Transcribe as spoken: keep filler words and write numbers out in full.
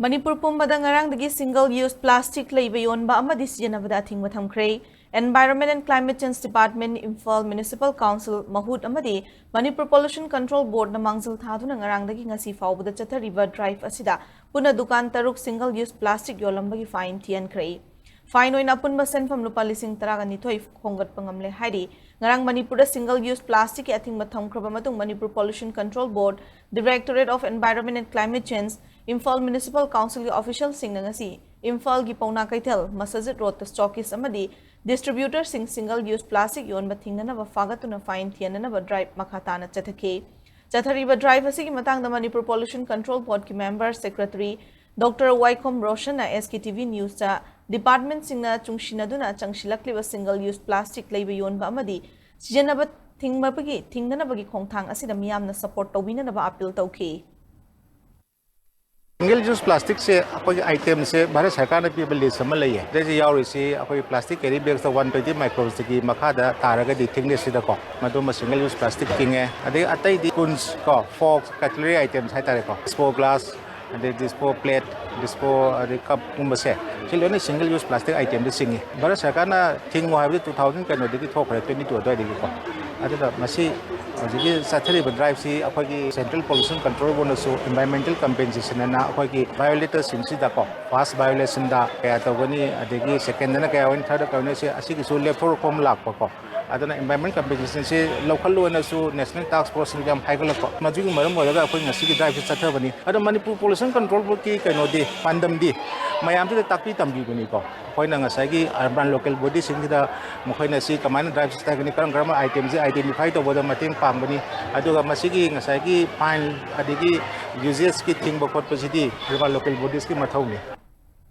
ꯃꯅꯤꯄꯨꯔ ꯄꯨꯝꯕꯗ ꯉꯔꯥꯡꯗꯒꯤ single use plastic ꯂꯩꯕ, ꯌꯣꯟꯕ ꯑꯃꯗꯤ ꯁꯤꯖꯤꯟꯅꯕꯗ ꯑꯊꯤꯡꯕ ꯊꯝꯈ꯭ꯔꯦ꯫ Environment and Climate Change Department, Imphal Municipal Council, ꯃꯍꯨꯠ ꯑꯃꯗꯤ ꯃꯅꯤꯄꯨꯔ Pollution Control Boardꯅ ꯃꯥꯡꯖꯤꯜ ꯊꯥꯗꯨꯅ ꯉꯔꯥꯡꯗꯒꯤ ꯉꯁꯤ ꯐꯥꯎꯕꯗ ꯆꯠꯊꯔꯤꯕ drive ꯑꯁꯤꯗ ꯄꯨꯟꯅ ꯗꯨꯀꯥꯟ ꯇꯔꯨꯛ single use plastic ꯌꯣꯜꯂꯝꯕꯒꯤ fine ꯊꯤꯍꯟꯈ꯭ꯔꯦ꯫ Fine ꯑꯣꯏꯅ ꯑꯄꯨꯟꯕ ꯁꯦꯟꯐꯝ ꯂꯨꯄꯥ ꯂꯤꯁꯤꯡ ꯇꯔꯥꯒ ꯅꯤꯊꯣꯏ ꯈꯣꯝꯒꯠꯄ ꯉꯝꯂꯦ ꯍꯥꯏꯔꯤ꯫ ꯉꯔꯥꯡ ꯃꯅꯤꯄꯨꯔꯗ single use plasticꯀꯤ ꯑꯊꯤꯡꯕ ꯊꯝꯈ꯭ꯔꯕ ꯃꯇꯨꯡ Manipur Pollution Control Board, Directorate of Environment and Climate Change, Imphal Municipal Councilꯒꯤ officialꯁꯤꯡꯅ ꯉꯁꯤ ꯏꯝꯐꯥꯜꯒꯤ ꯄꯥꯎꯅꯥ ꯀꯩꯊꯦꯜ, ꯃꯁꯖꯤꯗ ꯔꯣꯗꯇ stockist ꯑꯃꯗꯤ distributorꯁꯤꯡ single use plastic ꯌꯣꯟꯕ ꯊꯤꯡꯅꯅꯕ ꯐꯥꯒꯠꯇꯨꯅ fine ꯊꯤꯍꯟꯅꯅꯕ drive ꯃꯈꯥ ꯇꯥꯅ ꯆꯠꯊꯈꯤ꯫ ꯆꯠꯊꯔꯤꯕ drive ꯑꯁꯤꯒꯤ ꯃꯇꯥꯡꯗ Manipur Pollution Control Boardꯀꯤ member secretary Doctor ꯋꯥꯏꯈꯣꯝ ꯔꯣꯁꯟꯅ SKTV Newsꯇ departmentꯁꯤꯡꯅ ꯆꯨꯡꯁꯤꯟꯅꯗꯨꯅ ꯆꯪꯁꯤꯜꯂꯛꯂꯤꯕ single use plastic ꯂꯩꯕ, ꯌꯣꯟꯕ ꯑꯃꯗꯤ ꯁꯤꯖꯤꯟꯅꯕ ꯊꯤꯡꯕꯒꯤ, ꯊꯤꯡꯅꯅꯕꯒꯤ ꯈꯣꯡꯊꯥꯡ ꯑꯁꯤꯗ ꯃꯤꯌꯥꯝꯅ support ꯇꯧꯕꯤꯅꯅꯕ appeal ꯇꯧꯈꯤ꯫ Single use plasticꯁꯦ ꯑꯩꯈꯣꯏꯒꯤ itemꯁꯦ ꯚꯥꯔꯠ ꯁꯔꯀꯥꯔꯅ ꯄꯤꯕ list ꯑꯃ ꯂꯩꯌꯦ꯫ ꯁꯤꯗꯩꯁꯤ ꯌꯥꯎꯔꯤꯁꯤ ꯑꯩꯈꯣꯏ plastic carry bagsꯇ one twenty micronsꯗꯒꯤ ꯃꯈꯥꯗ ꯇꯥꯔꯒꯗꯤ thicknessꯁꯤꯗꯀꯣ, ꯃꯗꯨꯃ single use plastic ꯆꯤꯡꯉꯦ꯫ ꯑꯗꯩ ꯑꯇꯩꯗꯤ spoons ꯀꯣ, forks, cutlery items ꯍꯥꯏꯇꯥꯔꯦꯀꯣ, dispo glass, ꯑꯗꯩ dispo plate, dispo ꯑꯗꯩ cupꯀꯨꯝꯕꯁꯦ, ꯁꯤ ꯂꯣꯏꯅ single use plastic itemꯗ ꯆꯤꯡꯉꯤ꯫ ꯚꯥꯔꯠ ꯁꯔꯀꯥꯔꯅ ꯊꯤꯡꯉꯨ ꯍꯥꯏꯕꯗꯤ two thousand ꯀꯩꯅꯣꯗꯒꯤ ꯊꯣꯛꯈ꯭ꯔꯦ, twenty two ꯑꯗꯨꯋꯥꯏꯗꯒꯤꯀꯣ꯫ ꯑꯗꯨꯅ ꯃꯁꯤ ꯍꯧꯖꯤꯛꯀꯤ ꯆꯠꯊꯔꯤꯕ driveꯁꯤ ꯑꯩꯈꯣꯏꯒꯤ Central Pollution Control Boardꯅꯁꯨ environmental compensation ꯑꯅ ꯑꯩꯈꯣꯏꯒꯤ violatorꯁꯤꯡꯁꯤꯗꯀꯣ, first violationꯗ ꯀꯌꯥ ꯇꯧꯒꯅꯤ, ꯑꯗꯒꯤ secondꯗꯅ ꯀꯌꯥ ꯑꯣꯏꯅꯤ, thirdꯗ ꯀꯌꯥ ꯑꯣꯏꯅꯤ, ꯁꯤ, ꯑꯁꯤꯒꯤꯁꯨ ꯂꯦꯞꯊꯣꯔꯛꯄ ꯑꯃ ꯂꯥꯛꯄꯀꯣ꯫ ꯑꯗꯨꯅ environment compensationꯁꯤ ꯂꯧꯈꯠꯂꯣꯅꯁꯨ National Task Forceꯅ ꯌꯥꯝ ꯍꯥꯏꯒꯠꯂꯛꯄ, ꯃꯗꯨꯒꯤ ꯃꯔꯝ ꯑꯣꯏꯔꯒ ꯑꯩꯈꯣꯏ ꯉꯁꯤꯒꯤ driveꯁꯤ ꯆꯠꯊꯕꯅꯤ꯫ ꯑꯗꯣ ꯃꯅꯤꯄꯨꯔ Pollution Control Boardꯀꯤ ꯀꯩꯅꯣꯗꯤ, ꯄꯥꯟꯗꯝꯗꯤ ꯃꯌꯥꯝꯁꯤꯗ ꯇꯥꯛꯄꯤ ꯇꯝꯕꯤꯕꯅꯤꯀꯣ꯫ ꯑꯩꯈꯣꯏꯅ ꯉꯁꯥꯏꯒꯤ urban local bodyꯁꯤꯡꯁꯤꯗ ꯃꯈꯣꯏꯅ ꯁꯤ ꯀꯃꯥꯏꯅ drive ꯆꯠꯊꯒꯅꯤ, ꯀꯔꯝ ꯀꯔꯝꯕ itemꯁꯤ identify ꯇꯧꯕꯗ ꯃꯇꯦꯡ ꯄꯥꯡꯒꯅꯤ, ꯑꯗꯨꯒ ꯃꯁꯤꯒꯤ ꯉꯁꯥꯏꯒꯤ fine ꯑꯗꯒꯤ usageꯀꯤ ꯊꯤꯡꯕ ꯈꯣꯠꯄꯁꯤꯗꯤ urban local bodyꯁꯀꯤ ꯃꯊꯧꯅꯤ꯫